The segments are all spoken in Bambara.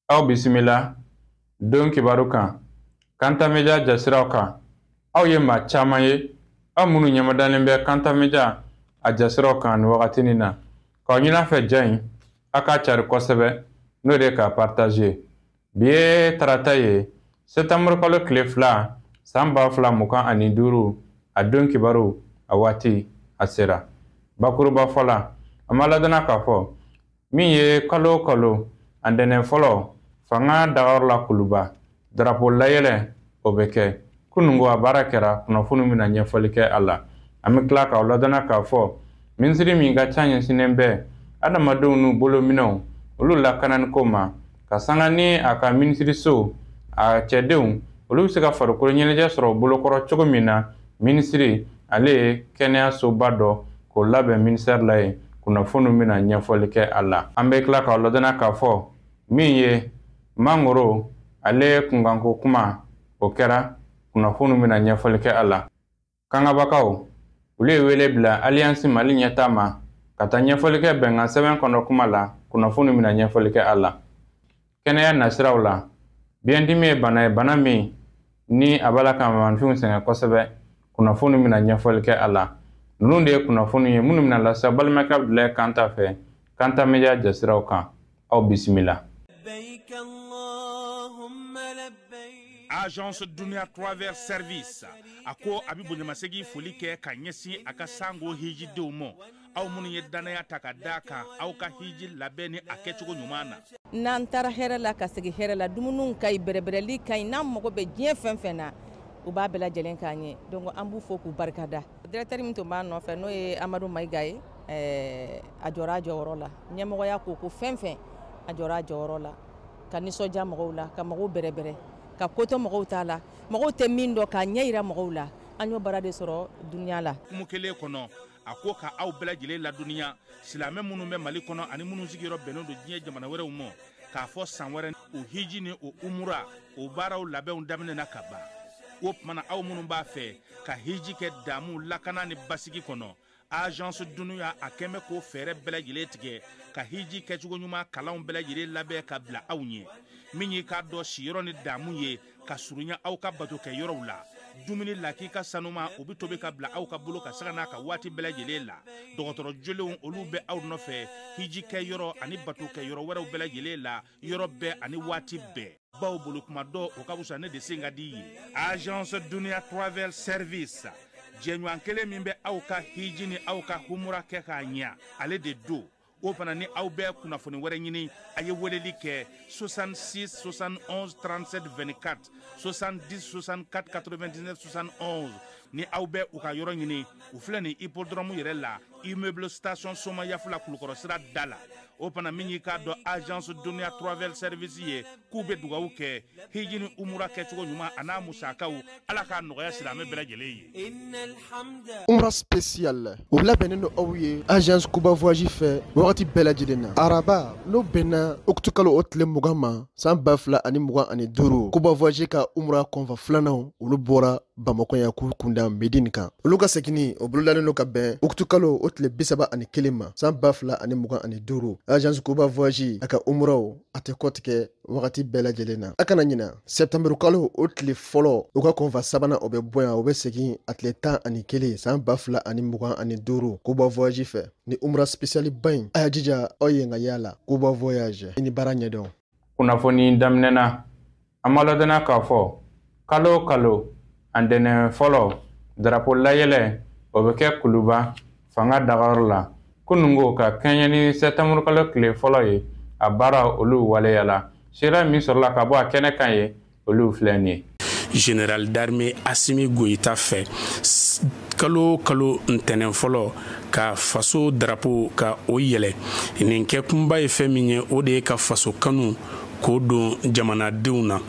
Aw bisimila don kibaru kan Kanta Media jasiraw kan. Aw ye maa caman ye, aw minnu ɲɛmadalen bɛ Kanta Media a jasiraw kan nin wagatinin na. K'aw ɲin'a fɛ ja in a k'a cari kosɛbɛ, n'o de ye k'a partager. Bi ye tarata ye, septembre kalo tile 2 san 2025, a don kibaru a waati a sera. Bakuruba fɔ la, an b'a ladɔnna k'a fɔ min ye kalo o kalo a ntɛnɛn fɔlɔ fanga dagayɔrɔ la Kuluba, darapo layɛlɛ o bɛ kɛ. Kununko a baara kɛra, kunnafoni bɛna ɲɛfɔli kɛ a la. An bɛ tila k'aw ladɔnna k'a fɔ minisiri min ka ca ɲɛsinnen bɛ adamadenw n'u bolominɛw olu lakanani ko ma, ka sanga ni a ka minisiriso a cɛdenw olu bɛ se ka farikolo ɲɛnajɛ sɔrɔ u bolokɔrɔ cogo min na, minisiri ale ye kɛnɛyasoba dɔ k'o labɛn ministère la yen, kunnafoni bɛna ɲɛfɔli kɛ a la. An bɛ tila k'aw ladɔnna k'a fɔ min ye mangoro ale kunkanko kuma o kɛra, kunnafoni bɛna ɲɛfɔli kɛ a la. Kangabakaw olu ye wele bila Alliance Mali ɲɛtaa ma ka taa ɲɛfɔli kɛ bɛnkan sɛbɛn kɔnɔ kuma la, kunnafoni bɛna ɲɛfɔli kɛ a la. Kɛnɛya nasiraw la, biyɛndimi ye bana ye, bana min ni a b'a la ka maaninfinw sɛgɛn kosɛbɛ, kunnafoni bɛna ɲɛfɔli kɛ a la. Ninnu de ye kunnafoni ye minnu bɛna lase balimakɛ Abudulayi Kanta fɛ Kanta Media jasiraw kan. Aw bisimila. Agence Dunia Travel Service a ko a bɛ bonyamasegin foli kɛ ka ɲɛsin a ka sango hijidenw ma, aw minnu ye danaya ta ka d'a kan aw ka hiji labɛn ni a kɛcogo ɲuman na. N'an taara hɛrɛ la ka segin hɛrɛ la, dumuniw ka ɲi, bɛrɛbɛrɛli ka ɲi, n'an mago bɛ diɲɛ fɛn fɛn na, u b'a bɛɛ lajɛlen k'an ye. Donc an b'u fo k'u barikada. Directeur min tun b'a nɔfɛ n'o ye Amadu Mayiga ye, a jɔra a jɔyɔrɔ la. Ɲɛmɔgɔya ko ko fɛn fɛn, a jɔra a jɔyɔrɔ la, ka nisɔndiya mɔgɔw la, ka mɔgɔw bɛrɛbɛrɛ, ka kotɔ mɔgɔw t'a la, mɔgɔw tɛ min dɔn k'a ɲɛ yira mɔgɔw la. An y'o baara de sɔrɔ dunuya la. Hukumu kelen kɔnɔ, a ko ka aw bɛɛ lajɛlen ladɔnniya, silamɛ minnu bɛ Mali kɔnɔ ani minnu sigiyɔrɔ bɛnnen don diɲɛ jamana wɛrɛw ma, k'a fɔ san wɛrɛ o hiji ni o umura o baaraw labɛnw daminɛna ka ban. O tuma na aw minnu b'a fɛ ka hiji kɛ damu lakana ni basigi kɔnɔ, Agence Dunia a kɛn bɛ k'o fɛɛrɛ bɛɛ lajɛlen tigɛ ka hiji kɛcogo ɲuman kalanw bɛɛ lajɛlen labɛn ka bila aw ɲɛ, min y'i k'a dɔn siyɔrɔ ni damu ye ka surunya aw ka bato kɛ yɔrɔw la. Dumuni lakika sanuma o bɛ tobi ka bila aw ka bolo ka saga n'a ka waati bɛɛ lajɛlen la. Dɔgɔtɔrɔ jolenw olu bɛ aw nɔfɛ hiji kɛ yɔrɔ ani bato kɛ yɔrɔ wɛrɛw bɛɛ lajɛlen la, yɔrɔ bɛɛ ani waati bɛɛ. Baw bolo kuma dɔ o ka fisa ne de sen ka di ye. Agence Dunia Travel Service, jɛɲɔgɔn kelen min bɛ aw ka hiji ni aw ka humura kɛ k'a ɲɛ, ale de don. O fana ni aw bɛ kunnafoni wɛrɛ ɲini, a ye weleli kɛ 66 71 37 24, 70 64 99 71. Ni aw bɛ u ka yɔrɔ ɲini, u filɛ nin hippodrome yɛrɛ la, immeuble station Somayafula Kulukɔrɔ sira da la. O fana min y'i k'a dɔn Agence Dunia Travel Service ye, k'u bɛ dugawu kɛ hiji ni umura kɛcogo ɲuman a n'a musakaw, Ala k'a nɔgɔya silamɛ bɛɛ lajɛlen ye. Umra spécial o labɛnnen don aw ye Agence Kuba Voyage fɛ wagati bɛɛ lajɛlen na. Araba n'o bɛnna octobre kalo o tile 20 ma san 2025, Kuba Voyage ka umra kɔnfa filanan olu bɔra Bamakɔ yan k'u kunda Medine kan. Olu ka seginni o bolodalen don ka bɛn octobre kalo o tile 31 ma san 2025. Agence Kuba Voyage a ka umraw a tɛ kɔtigɛ wagati bɛɛ lajɛlen na. A kana ɲina septembre kalo o tile fɔlɔ u ka kɔnfa sabanan o bɛ bɔ yan, o bɛ segin a tile 11 san 2025 Kuba Voyage fɛ. Ni umra spécial ba in, a y'a jija aw ye ka y'a la Kuba Voyage i ni baara ɲɛdɔn. Kunnafoni daminɛna, an b'a ladɔnna k'a fɔ kalo o kalo a ntɛnɛn fɔlɔ darapo layɛlɛ o bɛ kɛ Kuluba fanga dagayɔrɔ la. Kununko ka kɛɲɛ ni septembre kalo tile fɔlɔ ye, a baara olu waleyala. Sira min sɔrɔla ka bɔ a kɛnɛ kan ye, olu filɛ nin ye. Général d'armée Assimi Goïta fɛ, kalo kalo ntɛnɛn fɔlɔ ka faso darapo ka o yɛlɛ, nin kɛkunba ye fɛn min ye, o de ye ka faso kanu k'o don jamanadenw na.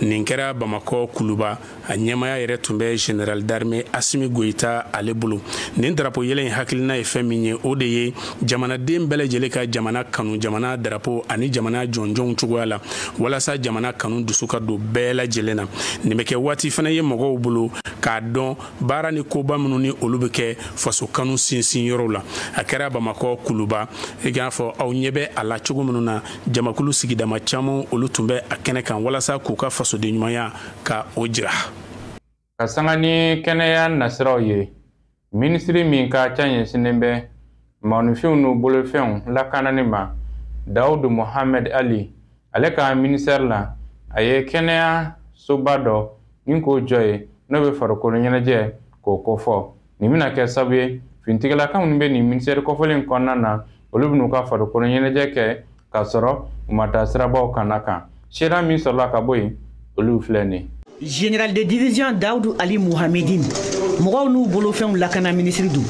Nin kɛra Bamakɔ Kuluba, a ɲɛmaya yɛrɛ tun bɛ général d'armée Assimi Goïta ale bolo. Nin darapo yɛlɛ in hakilina ye fɛn min ye, o de ye jamanaden bɛɛ lajɛlen ka jamana kanu, jamana darapo ani jamana jɔnjɔnw cogoya la, walasa jamana kanu dusu ka don bɛɛ lajɛlen na. Nin bɛ kɛ waati fana ye mɔgɔw bolo k'a dɔn baara ni koba minnu ni olu bɛ kɛ faso kanu sinsin yɔrɔw la. A kɛra Bamakɔ Kuluba, i k'a fɔ aw ɲɛ bɛ a la cogo minnu na, jamakulu sigidama caman olu tun bɛ a kɛnɛ kan walasa k'u ka fasoden ɲumanya ka o jira. Ka sanga ni kɛnɛya nasiraw ye, minisiri min ka ca ɲɛsinnen bɛ maaninfinw n'u bolofɛnw lakanani ma, Dawudu Mohamed Ali, ale ka ministère la, a ye kɛnɛya soba dɔ ni k'o jɔ ye, n'o bɛ farikolo ɲɛnajɛ k'o kofɔ. Nin bɛna kɛ sababu ye, finitigilaka minnu bɛ nin ministère kɔfɔlen kɔnɔna na, olu bɛn'u ka farikolo ɲɛnajɛ kɛ k'a sɔrɔ u ma taa sirabaw kana kan. Sira min sɔrɔla ka bɔ yen, olu filɛ nin ye. Général de division Daoudou Ali Mohamedine, mɔgɔw n'u bolofɛnw lakana minisiri don.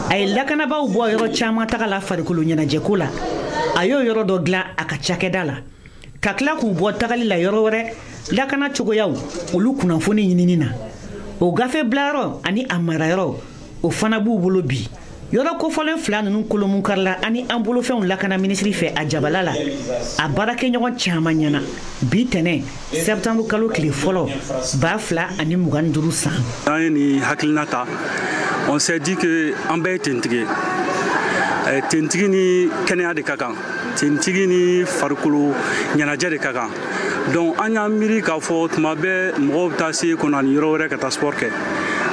A ye lakanabaaw bɔ yɔrɔ caman taga la farikolo ɲɛnajɛko la. A y'o yɔrɔ dɔ dilan a ka cakɛda la, ka tila k'u bɔ tagali la yɔrɔ wɛrɛ lakana cogoyaw olu kunnafoni ɲinini na. O gafe bilayɔrɔ ani a marayɔrɔ, o fana b'u bolo bi. Yɔrɔ kofɔlen fila ninnu kolomunkarila ani an bolofɛnw lakana minisiri fɛ a jabala la, a baarakɛɲɔgɔn caman ɲɛna bi tɛnɛ septembre kalo tile fɔlɔ 2025 san. An ye nin hakilina ta, on s'est dit que an bɛɛ ye tentigi ye. Tentigi ni kɛnɛya de ka kan, tentigi ni farikolo ɲɛnajɛ de ka kan. Donc an y'an miiri k'a fɔ tuma bɛɛ mɔgɔw bɛ taa se kɔnɔ ani yɔrɔ wɛrɛ ka taa sport kɛ.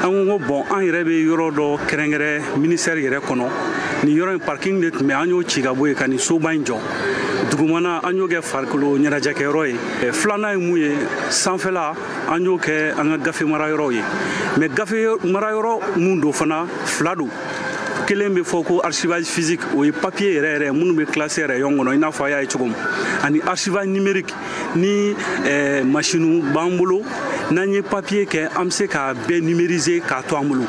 An ko bon, an yɛrɛ bɛ yɔrɔ dɔ kɛrɛnkɛrɛn ministère yɛrɛ kɔnɔ. Nin yɔrɔ in parking de tun bɛ, an y'o ci ka bɔ yen ka nin soba in jɔ. Dugumana an y'o kɛ farikolo ɲɛnajɛkɛyɔrɔ ye. Filanan ye mun ye, sanfɛla an y'o kɛ an ka gafe marayɔrɔ ye. Mais gafe marayɔrɔ mun don fana, fila don. Kelen bɛ fɔ ko archivage physique, o ye papier yɛrɛ yɛrɛ minnu bɛ classé rayon kɔnɔ, i n'a fɔ a y'a ye cogo min, ani archivage numérique ni machine b'an bolo, n'an ye papier kɛ an bɛ se k'a bɛɛ numériser k'a to an bolo.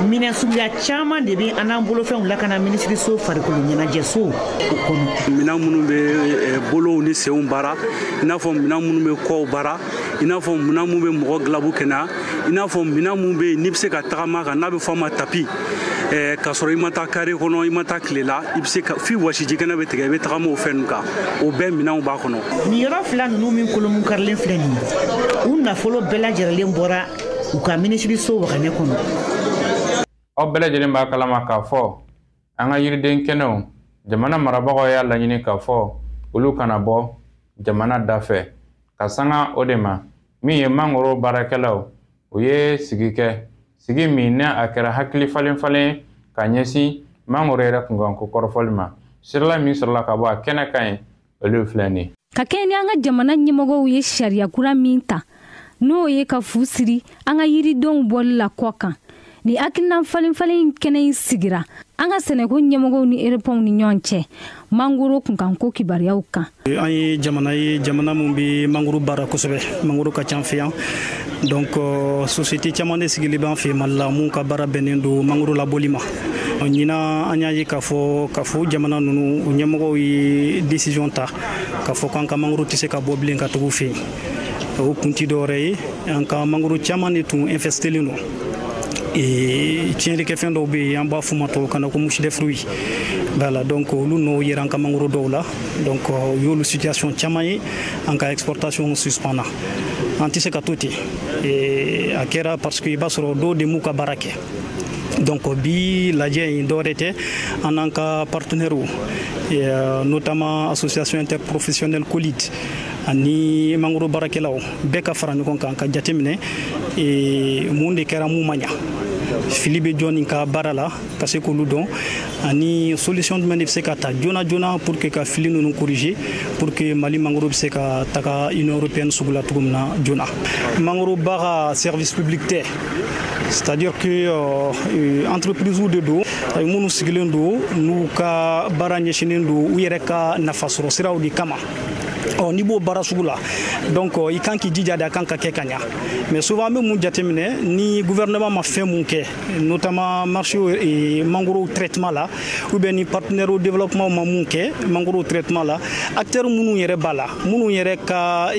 Minɛn suguya caman de bɛ an n'an bolofɛnw lakana minisiriso farikolo ɲɛnajɛso o kɔnɔ. Minɛn minnu bɛ bolow ni senw baara, i n'a fɔ minɛn minnu bɛ kɔw baara, i n'a fɔ minɛn minnu bɛ mɔgɔ gilabu kɛnɛya, i n'a fɔ minɛn minnu bɛ yen n'i bɛ se ka tagama kan n'a bɛ fɔ a ma tapis, k'a sɔrɔ i ma taa carré kɔnɔ, i ma taa tile la, i bɛ se ka f'i wɔsiji kɛnɛ bɛ tigɛ, i bɛ tagama o fɛn ninnu kan, o bɛɛ minɛnw b'a kɔnɔ. Nin yɔrɔ fila ninnu min kolomunkarilen filɛ nin ye, u nafolo bɛɛ lajɛlen bɔra u ka minisiriso waganɛ kɔnɔ. Aw bɛɛ lajɛlen b'a kalama k'a fɔ an ka yiriden kɛnɛw, jamana marabagaw y'a laɲini k'a fɔ olu kana bɔ jamana da fɛ. Ka sanga o de ma, min ye mangoro baarakɛlaw, u ye sigi kɛ, sigi min ni a kɛra hakili falen falen ka ɲɛsin mangoro yɛrɛ kunkanko kɔrɔfɔli ma. Sirala min sɔrɔla ka bɔ a kɛnɛ kan ye, olu filɛ nin ye. Ka kɛɲɛ ni an ka jamana ɲɛmɔgɔw ye sariya kura min ta, n'o ye ka fu siri an ka yiridenw bɔli la kɔ kan, ni hakilina falen falen kɛnɛ in sigira an ka sɛnɛko ɲɛmɔgɔw ni erepɔnw ni ɲɔgɔn cɛ mangoro kunkanko kibaruyaw kan. An ye jamana ye, jamana min bɛ mangoro baara kosɛbɛ, mangoro ka ca an fɛ yan. Donc société caman de sigilen b'an fɛ Mali la mun ka baara bɛnnen don mangoro labɔli ma. Ɲinan an y'a ye k'a fɔ jamana ninnu u ɲɛmɔgɔw ye décision ta k'a fɔ k'an ka mangoro tɛ se ka bɔ bilen ka tugu fɛ yen. O kun ti dɔwɛrɛ ye, an ka mangoro caman de tun infestelen don. Tiɲɛnikɛfɛn dɔw bɛ yen, an b'a f'u ma tubabukan na ko mouche de fruits. Voilà, donc olu n'o yera an ka mangoro dɔw la. Donc u y'olu situation caman ye, an ka exportation suspend na. An tɛ se ka to ten. A kɛra parce que i b'a sɔrɔ dɔw de m'u ka baara kɛ. Donc bi lajɛ in dɔwɛrɛ tɛ, an n'an ka partenaires, notamment association interprofessionnelle COLID ani mangoro baarakɛlaw bɛɛ ka fara ɲɔgɔn kan ka jateminɛ mun de kɛra mun ma ɲa, fili bɛ jɔnni ka baara la ka se k'olu dɔn, ani solution jumɛn de bɛ se ka ta joona joona pour que ka fili ninnu corriger, pour que Mali mangoro bɛ se ka taga Union européenne sugu la cogo min na joona. Mangoro ba ka service public tɛ, c'est-à-dire que entreprise de don minnu sigilen don n'u ka baara ɲɛsinnen don u yɛrɛ ka nafasɔrɔ siraw de kama. Ɔ n'i b'o baara sugu la, donc i kan k'i jija de a kan ka kɛ ka ɲa. Mais souvent an bɛ mun jateminɛ, ni gouvernement ma fɛn mun kɛ, notamment marché et mangoro traitement la, ou bien ni partenaire au développement ma mun kɛ mangoro traitement la, acteurs minnu yɛrɛ b'a la, minnu yɛrɛ ka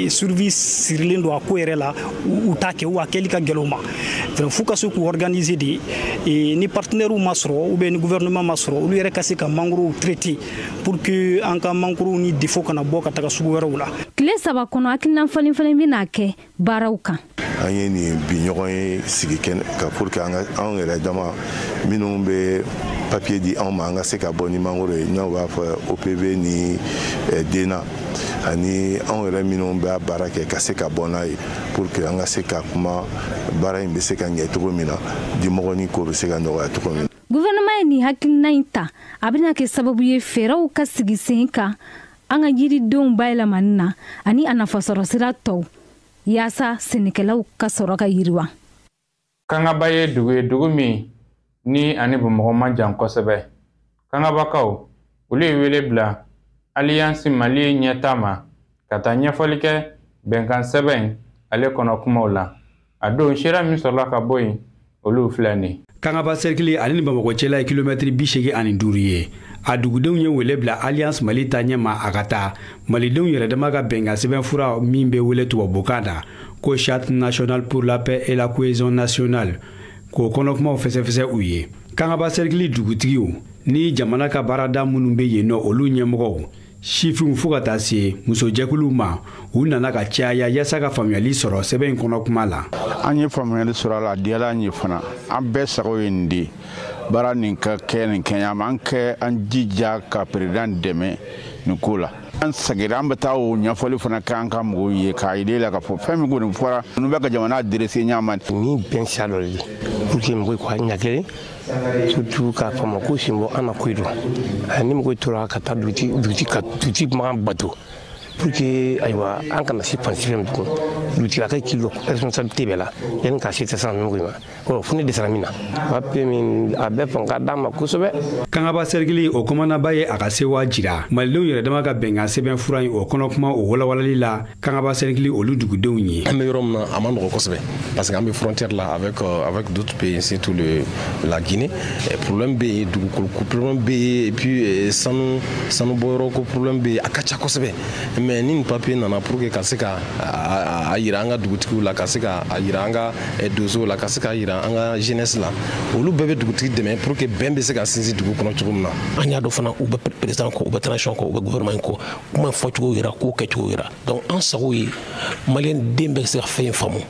survie sirilen don a ko yɛrɛ la, u t'a kɛ ou a kɛli ka gɛlɛn u ma. F'u ka se k'u organiser de, ni partenaires ma sɔrɔ ou bien ni gouvernement ma sɔrɔ, olu yɛrɛ ka se ka mangoro traiter pour que an ka mangoro ni défaut kana bɔ. bɔ ka taga sugu wɛrɛw la. Tile 3 kɔnɔ, hakilina falen falen bɛna kɛ baaraw kan. An ye nin bi ɲɔgɔn ye sigi kɛnɛ ka pour que an ka anw yɛrɛ dama minnu bɛ papier di anw ma, an ka se ka bɔ ni mangoro ye, n'aw b'a fɔ OPV ni DNA, ani anw yɛrɛ minnu b'a baara kɛ, ka se ka bɔ n'a ye pour que an ka se ka kuma, baara in bɛ se ka ɲɛ cogo min na, dimɔgɔnin ko bɛ se ka nɔgɔya cogo min na. Gouvernement ye nin hakilina in ta, a bɛna kɛ sababu ye fɛɛrɛw ka sigi sen kan an ka yiridenw bayɛlɛmani na ani a nafasɔrɔsira tɔw, yaasa sɛnɛkɛlaw ka sɔrɔ ka yiriwa. Kangaba ye dugu ye, dugu min ni ani Bamakɔ man jan kosɛbɛ. Kangabakaw, olu ye wele bila Alliance Mali ɲɛta ma ka taa ɲɛfɔli kɛ bɛnkan sɛbɛn ale kɔnɔ kumaw la. A don sira min sɔrɔla ka bɔ yen, olu filɛ nin. Kangaba sɛrikili ale ni Bamakɔ cɛla ye kilomɛtiri 85 ye. A dugudenw ye wele bila Alliance Mali ta ɲɛma, a ka taa malidenw yɛrɛ dama ka bɛnkan sɛbɛn fura min bɛ wele tubabukan na ko Charte nationale pour la paix et la cohésion nationale, k'o kɔnɔkumaw fɛsɛfɛsɛ u ye. Kangaba sɛrikili dugutigiw ni jamana ka baarada minnu bɛ yen nɔ, olu ɲɛmɔgɔw, sifinw, fo ka taa se musojɛkuluw ma, u nana ka caya yaasa ka faamuyali sɔrɔ sɛbɛn in kɔnɔ kuma la. An ye faamuyali sɔrɔ a la, a diyara an ye fana. An bɛɛ sago ye nin de ye, baara nin ka kɛ nin kɛɲɛ ma, an kɛ an jija ka président dɛmɛ nin ko la. An seginna, an bɛ taa o ɲɛfɔli fana kɛ an ka mɔgɔw ye, k'a yira la k'a fɔ fɛn min kɔni fɔra, ninnu bɛ ka jamana dresser ɲɛ ma. Nin bɛn sira dɔ de ye pour que mɔgɔw ka ɲɛ kelen, surtout k'a faamu ko sen bɔ an na ko don, ni mɔgɔw tora ka taa dugutigi ka dugutigi kumakan bato pour que ayiwa an kana se fan si fɛ tugun. Dugutigi a ka k'i responsabilité bɛɛ la yanni k'a se sisan mɔgɔw ma, ɔ fo ne dɛsɛra min na, papier min a bɛɛ fanga ka d'an ma kosɛbɛ. Kangaba sɛrikili o kɔmɔnaba ye a ka sewa jira malidenw yɛrɛ dama ka bɛnkan sɛbɛn fura in o kɔnɔ kuma o walawalali la Kangaba sɛrikili olu dugudenw ye. An bɛ yɔrɔ min na, a ma nɔgɔ kosɛbɛ, parce que an bɛ frontière la avec d'autres pays, surtout la Guinée. Problème bɛ yen, dugukolo ko problème bɛ yen, et puis sanu bɔyɔrɔ ko problème bɛ yen, a ka ca kosɛbɛ. Mais ni nin papier nana pour que ka se ka a yira an ka dugutigiw la, ka se ka a yira an ka donsow la, ka se k'a yira an ka jeunesse la, olu bɛɛ bɛ dugutigi dɛmɛ pour que bɛn bɛ se ka sinsin dugu kɔnɔ cogo min na. An y'a dɔn fana, u bɛ président kɔ, u bɛ transition kɔ, u bɛ gouvernement kɔ, kuma fɔcogo yira, ko kɛcogo yira. Donc an sago ye maliyɛn den bɛɛ se ka fɛn in faamu,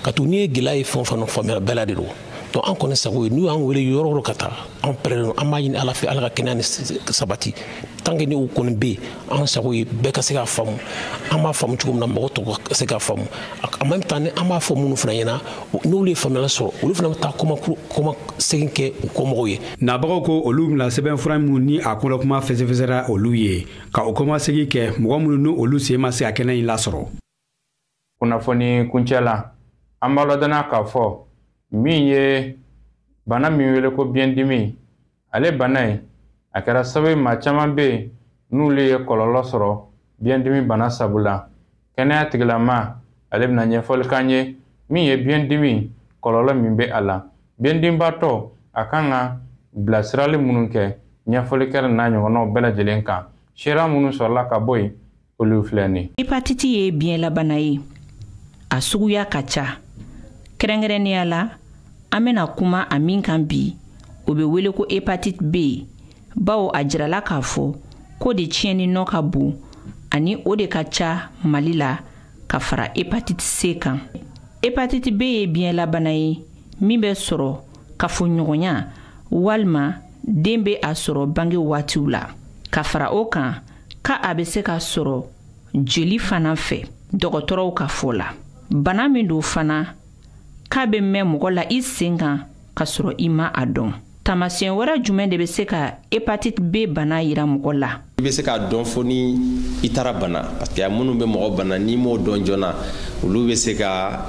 ka to n'i ye gɛlɛya ye fɛn o fɛn faamuya bɛɛ la de don. Donc an kɔni sago ye n'u y'an wele yɔrɔ o yɔrɔ ka taa, an pɛrɛlen don, an b'a ɲini Ala fɛ, Ala ka kɛnɛya ni sabati. Tant que ni o kɔni bɛ yen, an sago ye bɛɛ ka se k'a faamu, an b'a faamu cogo min na mɔgɔ tɔw ka se k'a faamu. En même temps, ni an b'a fɔ minnu fana ɲɛna, n'olu ye faamuyali sɔrɔ, olu fana bɛ taa kɔma segin kɛ u kɔmɔgɔw ye. Nabagaw ko olu bɛna sɛbɛn fura minnu ni a kɔnɔ kuma fɛsɛfɛsɛra olu ye, ka o kɔma segin kɛ mɔgɔ minnu ni olu sen ma se ka kɛnɛ in lasɔrɔ. Kunnafoni kuncɛ la, an b'a ladɔnniya k'a fɔ min ye bana min wele ko biyɛndimi, ale bana in a kɛra sababu ye maa caman bɛ yen n'olu ye kɔlɔlɔ sɔrɔ biyɛndimi bana sabu la. Kɛnɛya tigilama ale bɛna ɲɛfɔli k'an ye min ye biyɛndimi kɔlɔlɔ min bɛ a la, biyɛndimibaatɔ a kan ka bilasirali minnu kɛ, ɲɛfɔli kɛra n'a ɲɔgɔnnaw bɛɛ lajɛlen kan. Sira minnu sɔrɔla ka bɔ yen, olu filɛ nin. Hepatite ye biyɛnlabana ye, a suguya ka ca. Kɛrɛnkɛrɛnnenya la, an bɛna kuma a min kan bi, o bɛ wele ko hepatite B, bawo a jirala k'a fɔ k'o de tiɲɛni nɔ ka bon ani o de ka ca Mali la ka fara hepatite C kan. Hepatite B ye biyɛnlabana ye min bɛ sɔrɔ kafoɲɔgɔnya walima den bɛ a sɔrɔ bange waatiw la. Ka fara o kan, k'a bɛ se ka sɔrɔ jeli fana fɛ, dɔgɔtɔrɔw ka fɔ la. Bana min don fana k'a bɛ mɛn mɔgɔ la i sen kan ka sɔrɔ i ma a dɔn. Taamasiyɛn wɛrɛ jumɛn de bɛ se ka hepatite B bana yira mɔgɔ la? I bɛ se k'a dɔn fo ni i taara bana, parce que minnu bɛ mɔgɔ bana n'i m'o dɔn joona, olu bɛ se ka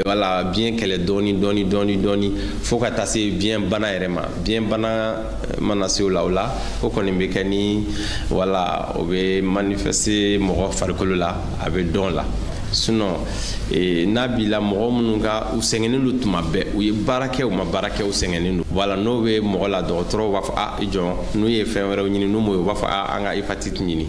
wala biɲɛ kɛlɛ dɔɔni dɔɔni dɔɔni dɔɔni fo ka taa se biɲɛ bana yɛrɛ ma. Biɲɛ bana mana se o la, o kɔni bɛ kɛ ni wala o bɛ manifester mɔgɔ farikolo la, a bɛ dɔn la. Sinon n'a b'i la, mɔgɔ minnu ka u sɛgɛnnen don tuma bɛɛ, u ye baara kɛ u ma baara kɛ, u sɛgɛnnen don, wala n'o bɛ mɔgɔ la, dɔgɔtɔrɔw b'a fɔ a i jɔ, n'u ye fɛn wɛrɛw ɲini n'u m'o ye, u b'a fɔ a an ka hepatite ɲini.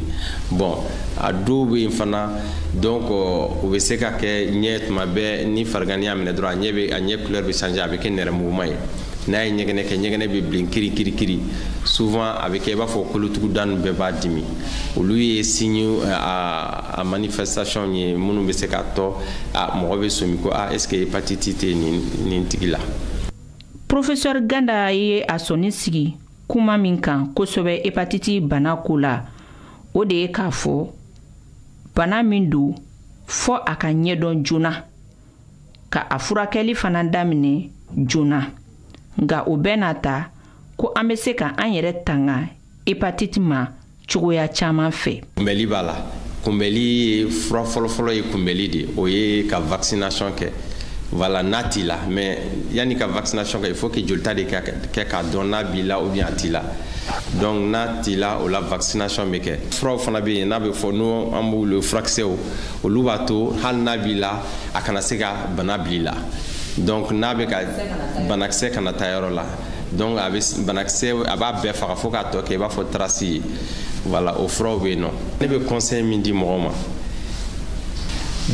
Bon, a dɔw bɛ yen fana, donc u bɛ se ka kɛ ɲɛ tuma bɛɛ, ni farigan y'a minɛ dɔrɔn, a ɲɛ couleur bɛ changer, a bɛ kɛ nɛrɛmuguma ye. N'a ye ɲɛgɛnɛ kɛ, ɲɛgɛnɛ bɛ bilen kiri kiri kiri. Souvent a bɛ kɛ i b'a fɔ kolotuguda ninnu bɛɛ b'a dimi. Olu ye signe a manifestation ye minnu bɛ se k'a tɔ a mɔgɔ bɛ sɔmi ko ah, est ce que hépatite tɛ nin tigi la. Professeur Ganda ye a sɔnni sigi kuma min kan kosɛbɛ hépatite bana ko la, o de ye k'a fɔ bana min don, fɔ a ka ɲɛdɔn joona, ka a furakɛli fana daminɛ joona. Nka o bɛɛ n'a ta, ko an bɛ se ka an yɛrɛ tanga hépatite ma cogoya caman fɛ. Kunbɛli b'a la. Kunbɛli ye fura fɔlɔfɔlɔ ye, kunbɛli de, o ye ka vaccination kɛ. Voilà, n'a t'i la. Mais yanni ka vaccination kɛ, il faut que jolita de ka kɛ k'a dɔn n'a b'i la ou bien a t'i la. Donc n'a t'i la, o la vaccination bɛ kɛ. Furaw fana bɛ yen n'a bɛ fɔ n'o an b'u wele furakisɛw. Olu b'a to hali n'a b'i la, a kana se ka bana bila i la. Donc n'a bɛ ka banakisɛ kana taa yɔrɔ la, donc a bɛ banakisɛ, a b'a bɛɛ faga fo k'a tɔ kɛ i b'a fɔ trace ye. Voilà, o furaw bɛ yen nɔ. Ne bɛ conseil min di mɔgɔw ma,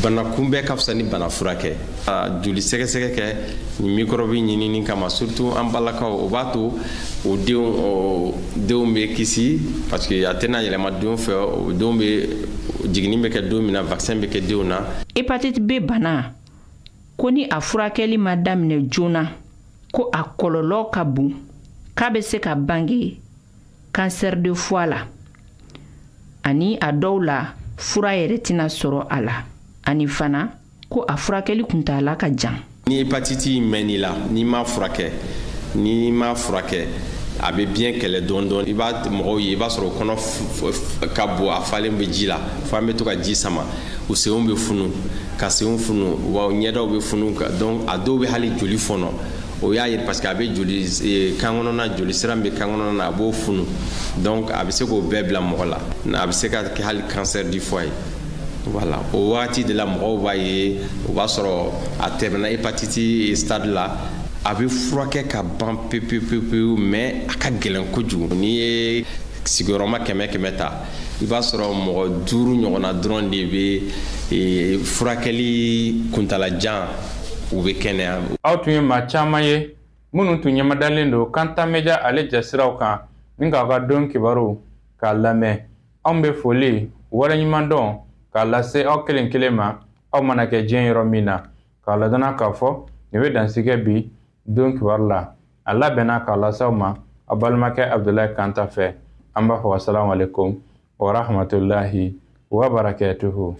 bana kunbɛn ka fisa ni bana furakɛ. Joli sɛgɛsɛgɛ kɛ nin microbe ɲinini kama, surtout an balakaw, o b'a to o denw bɛ kisi, parce que a tɛna yɛlɛma denw fɛ. O denw bɛ jiginni bɛ kɛ don min na, vaccin bɛ kɛ denw na. Hépatite B bana ko, ni a furakɛli ma daminɛ joona, ko a kɔlɔlɔ ka bon, k'a bɛ se ka bange cancer de foie la, ani a dɔw la fura yɛrɛ tɛna sɔrɔ a la, ani fana ko a furakɛli kuntaala ka jan. Ni hépatite mɛnn'i la, n'i m'a furakɛ, a bɛ biyɛn kɛlɛ dɔɔni dɔɔni. I b'a mɔgɔw ye, i b'a sɔrɔ o kɔnɔ ka bon, a falen bɛ ji la, fo an bɛ to ka ji sama. U senw bɛ funu, ka senw funu wa, ɲɛdaw bɛ funu. Donc a dɔw bɛ hali joli fɔnɔ. O y'a ye parce que a bɛ joli kan kɔnɔna, joli sira min bɛ kan kɔnɔna na, a b'o funu. Donc a bɛ se k'o bɛɛ bila mɔgɔ la. A bɛ se ka kɛ hali cancer du foie ye. Voilà, o waati de la mɔgɔw b'a ye, o b'a sɔrɔ a tɛmɛna hépatite stade la. A bɛ furakɛ ka ban pewu pewu pewu, mais a ka gɛlɛn kojugu. N'i ye sigiyɔrɔma 100 100 ta, i b'a sɔrɔ mɔgɔ 5 ɲɔgɔnna dɔrɔn de bɛ furakɛli kuntalajan, u bɛ kɛnɛya. Aw tun ye maa caman ye minnu tun ɲɛmadalen don Kanta Media ale jɛsiraw kan ni k'aw ka don kibaru k'a lamɛn. Anw bɛ foli waleɲuman dɔn k'a lase aw kelen kelen ma, aw mana kɛ diɲɛ yɔrɔ min na. K'a ladɔnna k'a fɔ nin bɛ dansigɛ bi don kibaru la, a labɛnna k'a lase aw ma aw balimakɛ Abudulayi Kanta fɛ. An b'a fɔ asalamu aleykum wa rahmatulahi wa barakatuhu.